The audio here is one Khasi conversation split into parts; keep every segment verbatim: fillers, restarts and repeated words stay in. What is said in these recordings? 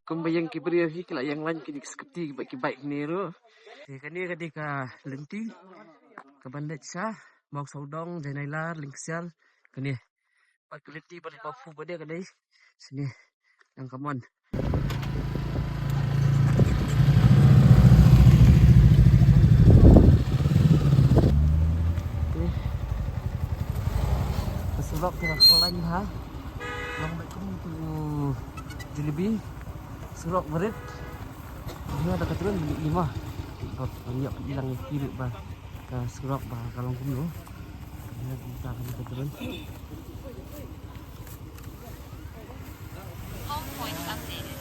Kumba ïeng ki briew hi ki la ïeng lang kine ki scooty bad ki bike ne ruh. Te kane ka dei ka lynti kaban leit sha Mawsawdong, Jaiñialar, Lyngksiar kane. Bad ka lynti ba la pynpoi ba dei kane. Sini. Nang kamon. Ka surok ka khlaiñ ha. Long bad kum tu jalebi. Surok barit. Ïa da ka trun lima. Ba ïa ilang ïa ki ruh ba. Ka surok ba ka long kumno. Ïa kita ka trun. Home point updated.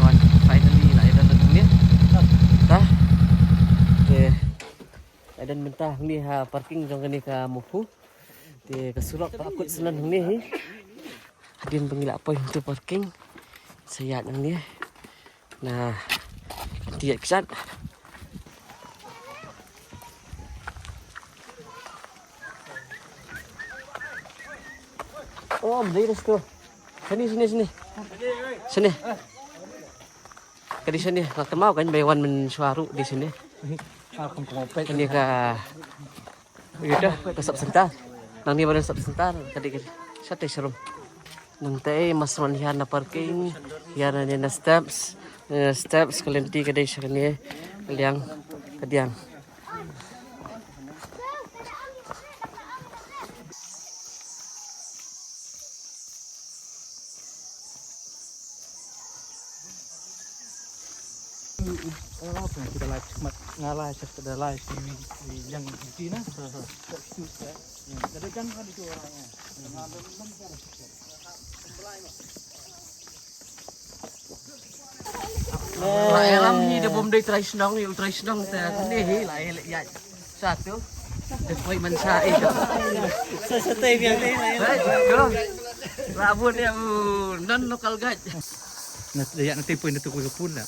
Wan, finally la ïa don hangne. Tah. Te la ïa don mynta hangne ha parking jong kane ka Mopu. Te ka surok ba kut snan hangne hi. Hadien ba ngi la poi hangtu parking. Sa ïaid hangne. Na, ka tiat ksat. Oh, mdei resto. Sini, sini, sini. Sini. Ka dei sini, nga kynmaw kan ba wan mynshuwa ruh dei sini. Kane ka, ïa ka, ka sub center. Nangne ba don sub center, ka dei, ka dei. Shatei sharum. Nangtei mas wan hiar na parking, hiar na, na steps, na steps ka lynti ka dei sha kane, ka liang, ka diang. Nga live mat, nga live, sa da live ni, ni yang di sini. Ka excuse ka. Ka da kan ada tu orang ya. La ïalam hi da bym dei trai shnong, hi u trai shnong te kane hi la ïa, ïa. Satu. Da poi man sa eh. Sa sa tai biang dei la ïa. Hai, go. La bun ïa u non local guide. Na ïa na te poi na tu ko pun la.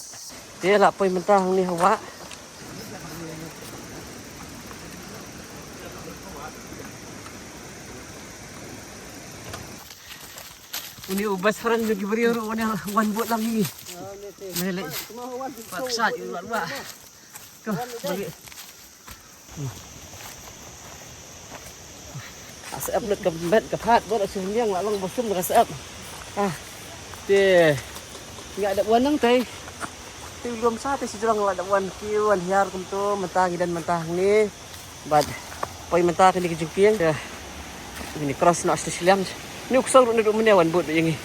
Te la poi mynta hangne ha wah. Une u best friend jong ki briew ruh, une wan bud lang ïa ngi. Une leh. Paksa ju wan ba. Ka bagi. Ka sep lut ka met ka phat bad shu liang la long ba sum ka sep. Ah. Te. Nga dep wan nangtei. Te lum sa te shu jrong la dep wan ki wan hiar kumto mynta ngi don mynta hangne. Bad poi mynta kane ka jingkieng. Kane cross noh sha shiliang. Ni u ksong ruh naduh mynne wan bud ïa ngi.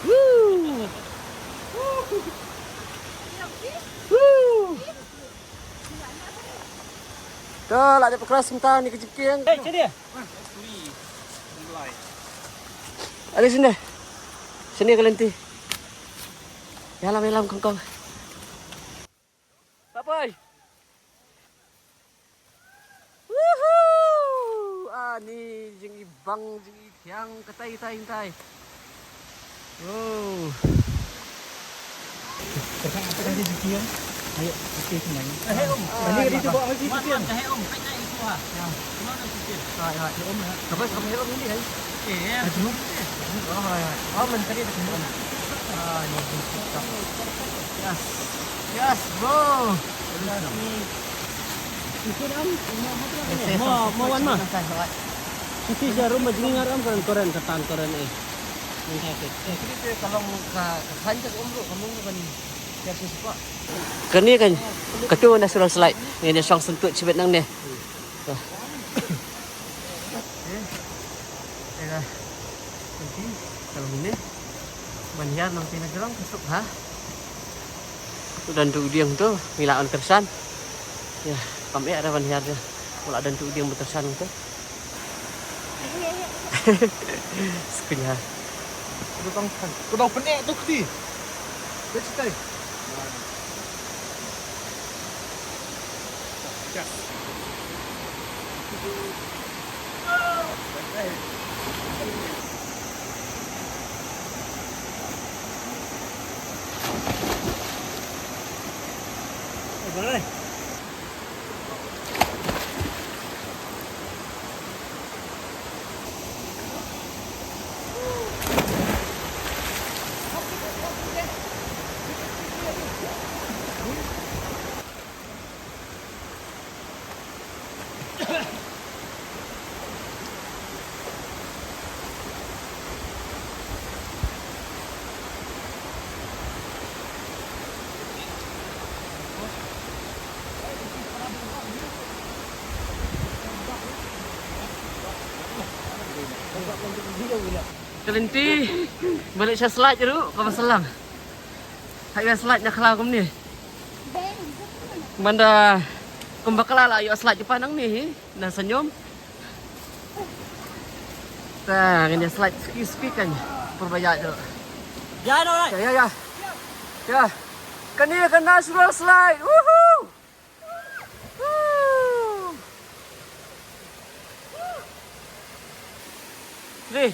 Woo! Woo! To la dep cross mynta kane ka jingkieng. Hey, sini. Ada sini. Sini ka lynti. Ïalam, ïalam kongkong. Bang jingïathiang katai katai katai. Oh. Ayo, okey, senang. Eh, Om. Ini dia tu bawa lagi. Wan, wan, dah, Om. Hai, hai, itu, ha. Ya. Mana tu, Om, ya? Apa, kamu helm ini, hai? Eh, ya. Aduh. Oh, hai, hai. Oh, menteri tu. Ah, ini. Yes. Yes, bro. Yes, yes. Mo, mo wan ma. Sisi jarum ma jingïaram kren kren katan kren eh. Kane kan katu natural slide. Ngin ïa shong sngewthuh shibit nangne. Ban hiar nangta na jrong ka suk ha. Tu don tu dieng tu, ngi la on kyrshan. Ïa, kam eh ada ban hiar ïa. Mula don tu dieng ba kyrshan tu. Skunya. Ko dau pyneh tu kti. Kti tai. Ka lynti ba leit sha slide ruh kaba slam. Ha ïa slide na khlaw kumne. Manda kumba kala la ïoh slide jong pha nangne hi na Sanyum. Ta ngin ïa slide ski ski kan. Pur ba ïa jong. Ya no. Ya ya ya. Ya. Kane ka natural slide. Woohoo! Re.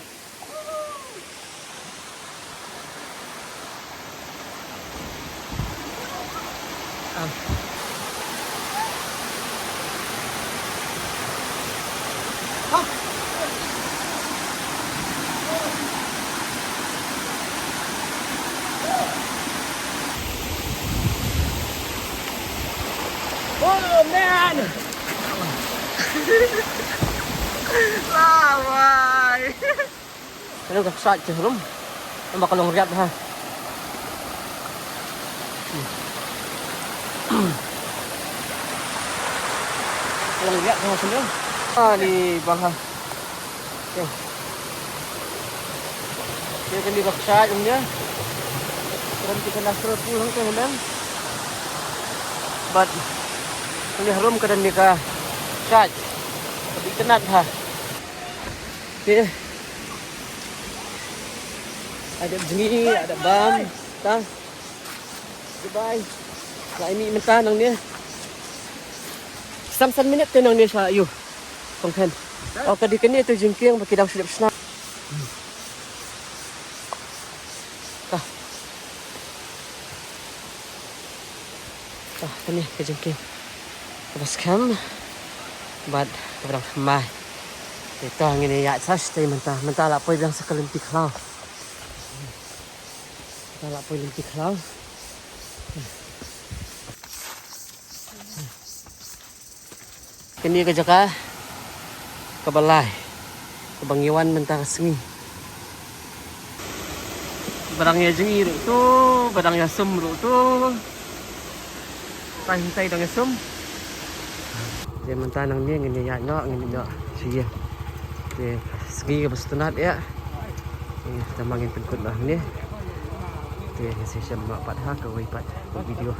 Oh man! Lawai! Ka long ka ksat te rum. Namar ka long riat ha. Ka long riat ha sini. Ah, ni bang ha. Te kane ka ksat ïa. Kane ka natural pool hangta hi lem. Bad kane harum kane ka ksat. Ka bit kynat ha. Te. Ada jngi, ada bam. Ta. Goodbye. La ïa mih mynta nangne. San san minit te nangne sha ïew. Kong khen. Oh, ka dei kane tu jingkieng ba ki dang shu dep shna. Ka. Ka kane ka jingkieng kaba skhem bad kaba dang thymmai. Te to ngin ïa ïaid sa shatei mynta, mynta la poi biang sa ka lynti khlaw. Mynta la poi lynti khlaw. Kane ka jaka kaba lai kaba ngi wan mynta ka sngi. Ba dang ïa jngi ruh tu, ba dang ïa sum ruh tu. Tang hyntai dang ïa sum. Te mynta nangne ngin ïa ïaid noh, ngin ïa noh sha ïing. Te sngi kaba sngewtynnat ïa. Te tang ba ngin pynkut noh hangne. Te ngin sa ïashem noh pat ha kawei pat ka video.